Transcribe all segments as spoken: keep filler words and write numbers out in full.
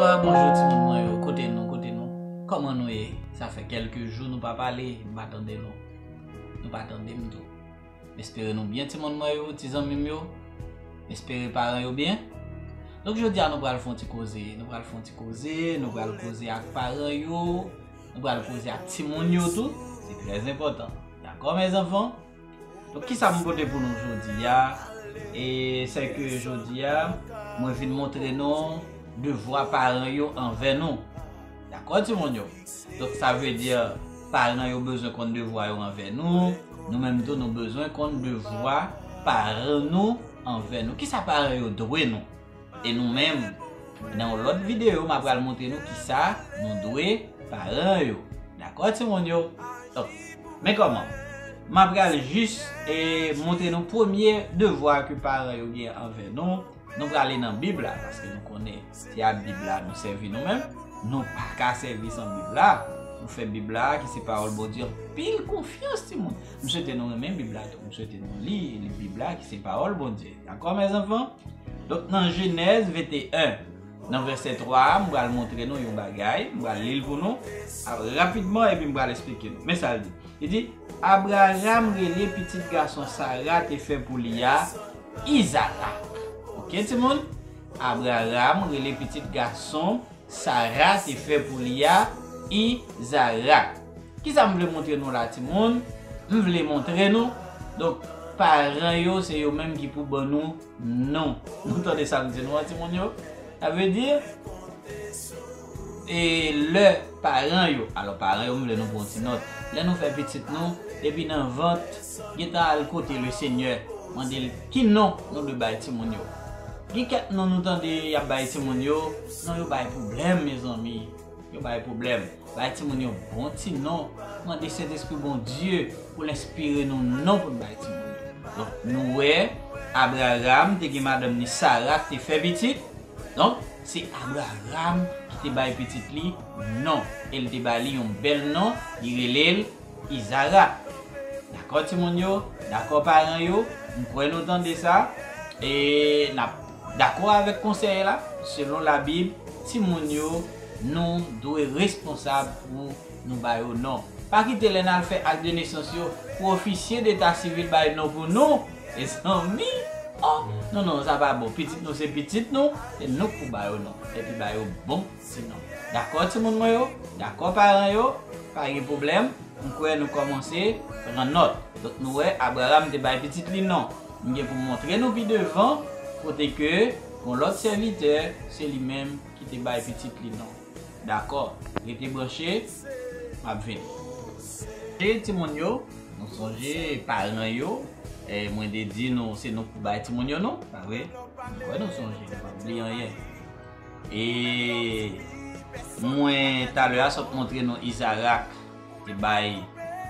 Bonjou timoun mwen yo, kote nou, kote nou? Kòman nou ye? Sa fè kèlke jou nou pa pale, m pa tande nou. Nou pa tande m tou. M espere nou byen timoun mwen yo, ti zanmi m yo. M espere paran yo byen. Donk jodi a nou pral fè yon ti koze, nou pral fè yon ti koze, nou pral koze ak paran yo, nou pral koze ak timoun yo tou. Se trè enpòtan. Dakò, mes enfants? Donk, kisa m pote pou nou jodi a? E se ke jodi a, mwen vin montre nou devwa paran yo anvè nou. Dakò, timoun yo? Donk, sa vle di, paran yo bezwen konn devwa yo anvè nou. Nou menm tou, nou bezwen konn devwa paran nou anvè nou. Kisa paran yo dwe nou? E nou menm, nan yon lòt videyo, m ap pral montre nou kisa nou dwe paran yo. Dakò, timoun yo? Donk, men kòman? M ap pral jis e montre nou premye devwa ke paran yo gen anvè nou. Nou prale nan Bib la, paske nou konnen se ak Bib la nou sèvi nou menm. Nou pa ka sèvi san Bib la. Nou fè Bib la, ki se pawòl Bondye, anpil konfyans, timoun. M swete nou renmen Bib la tou. M swete nou li, li Bib la, ki se pawòl Bondye. Dakò, mes enfants? Donk, nan Jenèz venteyen, nan vèsè twa a, m pral montre nou yon bagay, m pral li l pou nou, a, rapidman, epi m pral eksplike nou. Men sa l di. Li di, Abraram rele pitit gason Sara te fè pou li a Izarak. Oke, timoun? Abraram rele pitit gason Sara te fè pou li a Izarak. Kisa m vle montre nou la, timoun? M vle montre nou, donk, paran yo, se yo menm ki pou ban nou non. Nou tande sa m di nou an, timoun yo? Sa vle di, e lè paran yo, alò, paran yo, m vle nou pran yon ti nòt. Lè nou fè pitit nou, depi nan vant, gentan al kote Lesenyè, mande l ki non nou dwe bay timoun yo. Gen kèk non nou tande y ap bay timoun yo, non yo bay pwoblèm, mezanmi. Yo bay pwoblèm. Bay timoun yo bon ti non. Mande Sentespri Bondye pou l enspire nou non pou n bay timoun yo. Donk, nou wè Abraram te gen madanm ni Sara ki te fè pitit. Donk, se Abraram ki te bay pitit li non. E l te ba li yon bèl non, li rele l Izarak. Dakò, timoun yo? Dakò, paran yo? M kwè nou tande sa. E n ap dakò avèk konsèy la. Selon Labib, timoun yo, nou dwe responsab pou nou ba yo non. Pa kite lè n al fè ak de nesans yo, pou ofisye deta sivil bay non pou nou. Mezanmi, oh, non, non, sa pa bon. Pitit nou se pitit nou, se nou k pou ba yo non. Epi ba yo bon ti non. Dakò, timoun mwen yo? Dakò, paran yo? Pa gen pwoblèm. M kwè nou kòmanse pran nòt. Donk, nou wè, Abraram te bay pitit li non. M gen pou m montre nou pi devan, kote ke yon lòt sèvitè, se li menm ki te bay pitit li non. Dakò, rete branche, m ap vini. E timoun yo, nou sonje paran yo, e mwen te di nou, se nou k pou bay timoun yo non, pa vre? M kwè nou sonje, nou pa bliye anyen. E mwen, talè a, sot montre nou Izarak te bay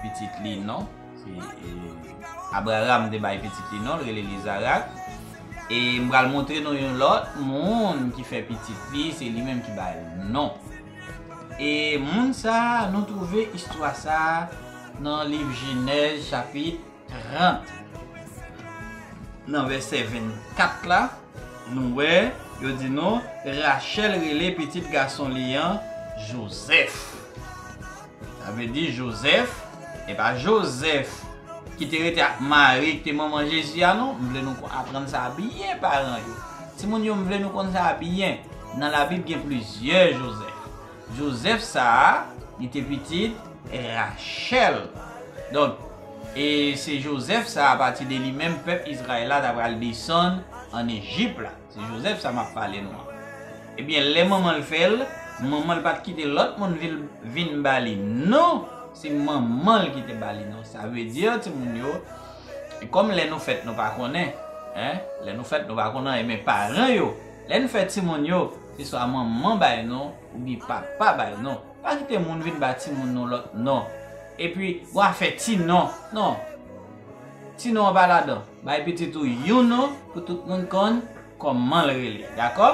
pitit li non. Se, e, Abraram te bay pitit li non, l rele l Izarak. E m pral montre nou yon lòt moun ki fè pitit li, se li menm ki ba l non. E moun sa a, nou twouve istwa sa a nan liv Jenèz, chapit trant, nan vèsè vennkat la, nou wè, yo di nou, Rachèl rele pitit gason li an Jozèf. Sa vle di Jozèf, e pa Jozèf ki te rete ak Mari, ki te manman Jezi a, non. M vle nou aprann sa byen, paran yo. Timoun yo, m vle nou konn sa byen. Nan Labib, gen plizyè Jozèf. Jozèf sa a, li te pitit Rachèl. Donk, e se Jozèf sa a, apati de li menm, pèp Izrayèl la ta pral desann ann Ejip la. Se Jozèf sa m ap pale nou an. Ebyen, lè manman l fè l, manman l pa t kite lòt moun vin, vin ba li non. Se manman l ki te ba li non. Sa vle di, timoun yo, e kòm lè nou fèt nou pa konnen, en, lè nou fèt nou pa konnen, ebyen, paran yo, lè n fè timoun yo, se swa manman bay non, oubyen papa bay non. Pa kite moun vin ba timoun nou lòt non. Epi, w a fè ti non. Non. Ti non an pa ladan. Bay pitit ou yon non pou tout moun konn kòman l rele. Dakò?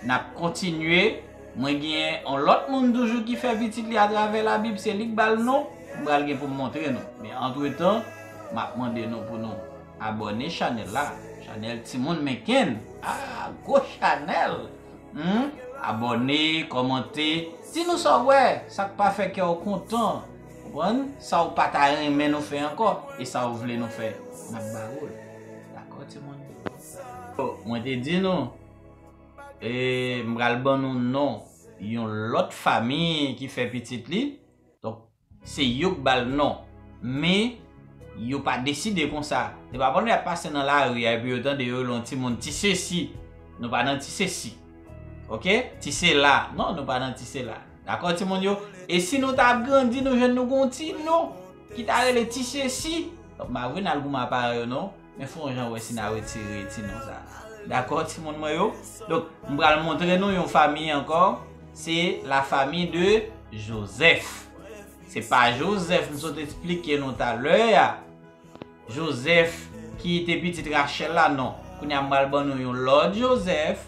N ap kontinye. Mwen gen yon lòt moun toujou ki fè pitit li atravè Labib. Se li k ba l non. M pral gen pou m montre nou. Men antretan, m ap mande nou pou nou abòne chanèl la. Chanèl Timoun Menkenn. Ah, gwo chanèl! Hmm? abòne, kòmante, di nou sa w wè, sa k pa fè kè w kontan, konprann? Sa w pa ta renmen nou fè ankò, e sa w vle nou fè, n ap ba ou l. Dakò, timoun? Mwen te di nou, e, m pral ban nou non yon lòt fanmi ki fè pitit li. Donk, se yo k ba l non. Men, yo pa deside konsa. Se pa pandan y ap pase nan lari a, epi yo tande yo rele yon timoun ti sesi. Nou pa nan ti sesi. Oke? Ti sela. Non, nou pa nan ti sela. Dakò, timoun yo? E si nou ta ap grandi, nou jwenn nou gon ti non ki ta rele ti sesi. Donk, m pa vle n al goumen ak paran yo, non. Men fè yon jan wè si n a retire ti non sa. Dakò, timoun mwen yo? Donk, m pral montre nou yon fanmi ankò. Se la famille de Joseph. Se pa Jozèf m sot eksplike nou talè a. Jozèf ki te pitit Rachèl la, non. Kounye a m pral ban nou yon lòt Jozèf.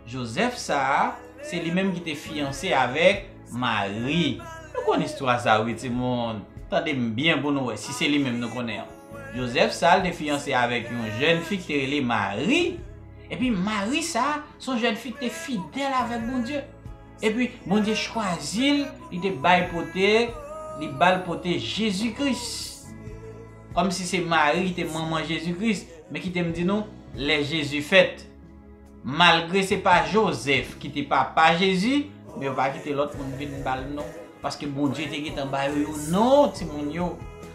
Jozèf sa a, se li menm ki te fiyanse avèk Mari. Nou konn istwa sa a, wi, timoun. Tande m byen pou nou wè si se li menm nou konnen an. Jozèf sa a, li te fiyanse avèk yon jèn fi ki te rele Mari. Epi Mari sa a, se yon jèn fi ki te fidèl avèk Bondye. Epi Bondye chwazi l, li te bay pote, li ba l pote Jezi Kris. Kòmsi se Mari ki te manman Jezi Kris, men kite m di nou, lè Jezi fèt, malgre se pa Jozèf ki te papa Jezi, men yo pa kite lòt moun vin ba l non. Paske Bondye te gentan ba yo yon non, timoun yo,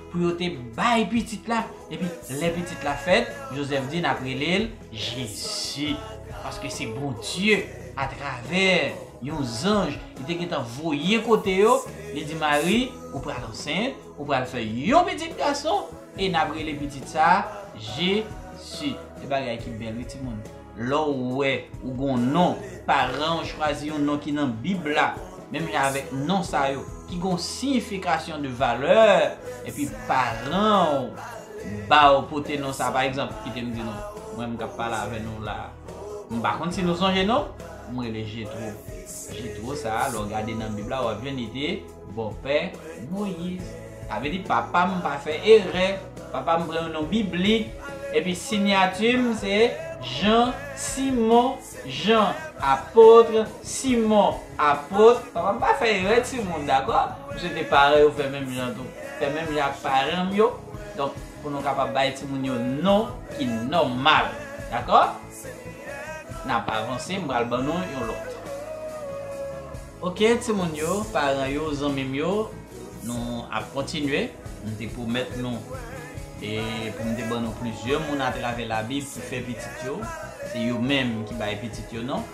pou yo te bay pitit la. Epi lè pitit la fèt, Jozèf di n ap rele l Jezi. Paske se Bondye, atravè yon zanj, li te gentan voye kote yo, li di Mari, ou pral ansent, ou pral fè yon pitit gason, e n ap rele pitit sa a Jezi. Se bagay ki bèl, wi, timoun. Lè w wè ou gon non, paran w chwazi yon non ki nan Bib la, menm jan avèk non sa yo, ki gon siyifikasyon de valè, epi paran w ba w pote non sa, pa egzanp, kite m di nou, mwen m k ap pale avè nou la, m pa konn si nou sonje non, m rele Jetwo. Jetwo sa a, lè w gade nan Bib la, w ap jwenn li te bòpè Moyiz. Sa vle di papa m pa fè erè. Papa m pran yon non biblik. Epi siyati m se Jean Simon Jean. Apot Simon Apot. Papa m pa fè erè timoun, dakò? M swete paran yo fè menm jan tou. Fè menm jan ak paran m yo. Donk, pou nou kapab bay timoun yo non ki nòmal. Dakò? N ap avanse, m pral ban nou yon lòt. Oke, timoun yo, paran yo, zanmi m yo, nou ap kontinye. M te pwomèt nou, e pou m te ban nou plizyè moun atravè Labib ki fè pitit yo. Se yo menm ki bay pitit yo non.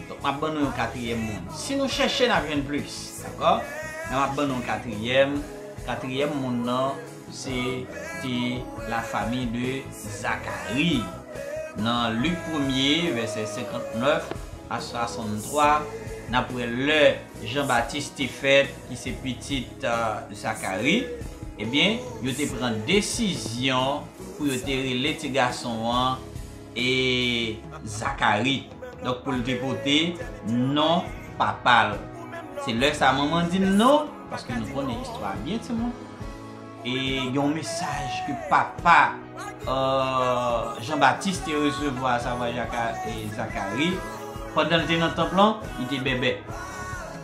Donk, m ap ban nou yon katriyèm moun. Si nou chèche, n ap jwenn plis. Dakò? Men m ap ban nou yon katriyèm. Katriyèm moun nan, se te la famille de Zacharie. Nan Lik premye, vèsè senkantnèf a swasanntwa, n ap wè lè Jan Batis te fèt, ki se pitit, euh, Zakari, ebyen, yo te pran desizyon pou yo te rele ti gason an e Zakari. Donk, pou l te pote non papa l. Se lè sa manman di n non, paske nou konnen istwa a byen, timoun. E gen yon mesaj ke papa, euh, Jan Batis te resevwa, savwa Jaka-, e Zakari, pandan l te nan tanp lan, li te bèbè.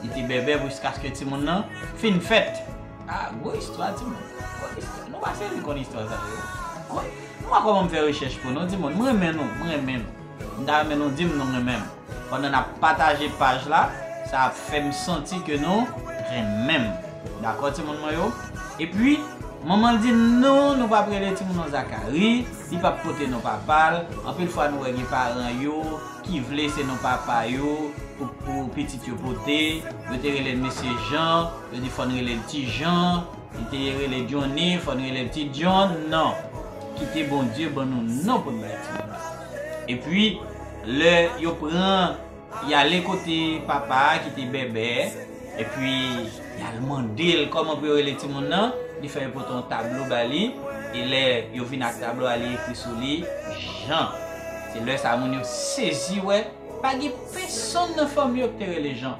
Li te bèbè jiskaske timoun nan fin fèt. Ah, gwo istwa, timoun. Gwo istwa. Nou pa serye konn istwa sa yo. Gwo, nou pa kòman m fè rechèch pou nou, timoun. Mwen renmen nou, mwen renmen nou. M ta renmen nou di m nou renmen m. Pandan n ap pataje paj la, sa ap fè m santi ke nou renmen m. Dakò, timoun mwen yo? Epi, manman l di, non, nou p ap rele timoun nan Zakari, li p ap pote non papa l. Anpil fwa, nou wè gen paran yo ki vle se non papa yo pou, pou pitit yo pote. Yo te rele l mesye Jan, yo di fò n rele l ti Jan. Li te rele Johnny, fò n rele l ti John. Non. Kite Bondye ban nou non pou n bay timoun nan. Epi, lè yo pran, y ale kote papa a ki te bèbè, epi y al mande l kòman pou yo rele timoun nan. Li fè yo pote yon tablo ba li, e lè yo vin ak tablo a, li ekri sou li Jan. Se lè sa moun yo sezi wè pa gen pèsonn nan fanmi yo ki te rele Jan.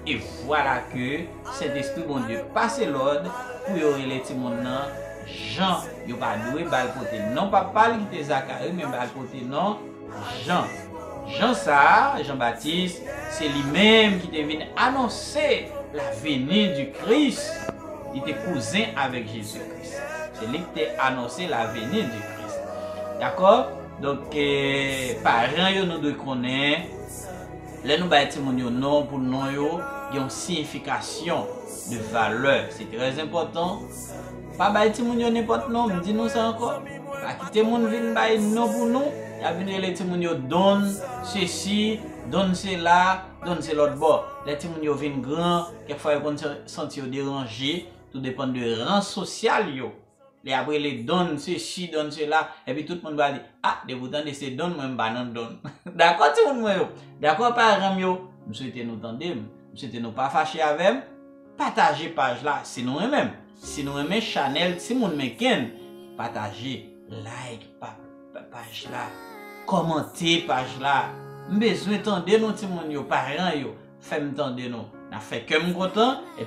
E vwala ke Sentespri Bondye pase lòd pou yo rele timoun nan Jan. Yo pa dwe ba l pote non papa l ki te Zakari, men ba l pote non Jan. Jan sa a, Jan Batis, se li menm ki te vin anonse la venue du Christ. Li te kouzen avèk Jezi Kris. Se li ki te anonse la venue du Christ. Dakò? Donk, eh, paran yo, nou dwe konnen, lè nou bay timoun yo non, pou non yo gen yon siyifikasyon de valè. Se trè enpòtan. Pa bay timoun yo nenpòt non, m di nou sa ankò. Pa kite moun vin bay non pou nou, y ap vin rele timoun yo Don sesi, Don sela, Don se lòt bò. Lè timoun yo vin gran, kèk fwa yo konn sa-, santi yo deranje, tou depann de ran sosyal yo. Lè y ap rele Don sesi, Don sela, epi tout moun pral di, "A, depi w tande se Don, mwen m pa nan Don." Dakò, timoun mwen yo? Dakò, paran m yo? M swete nou tande m. M swete nou pa fache avè m. Pataje paj la si nou renmen m. Si nou renmen chanèl Timoun Menken, pataje, like pa, pa, paj la, kòmante paj la. M bezwen tande nou, timoun yo, paran yo, fè m tande nou. N ap fè kè m kontan, epi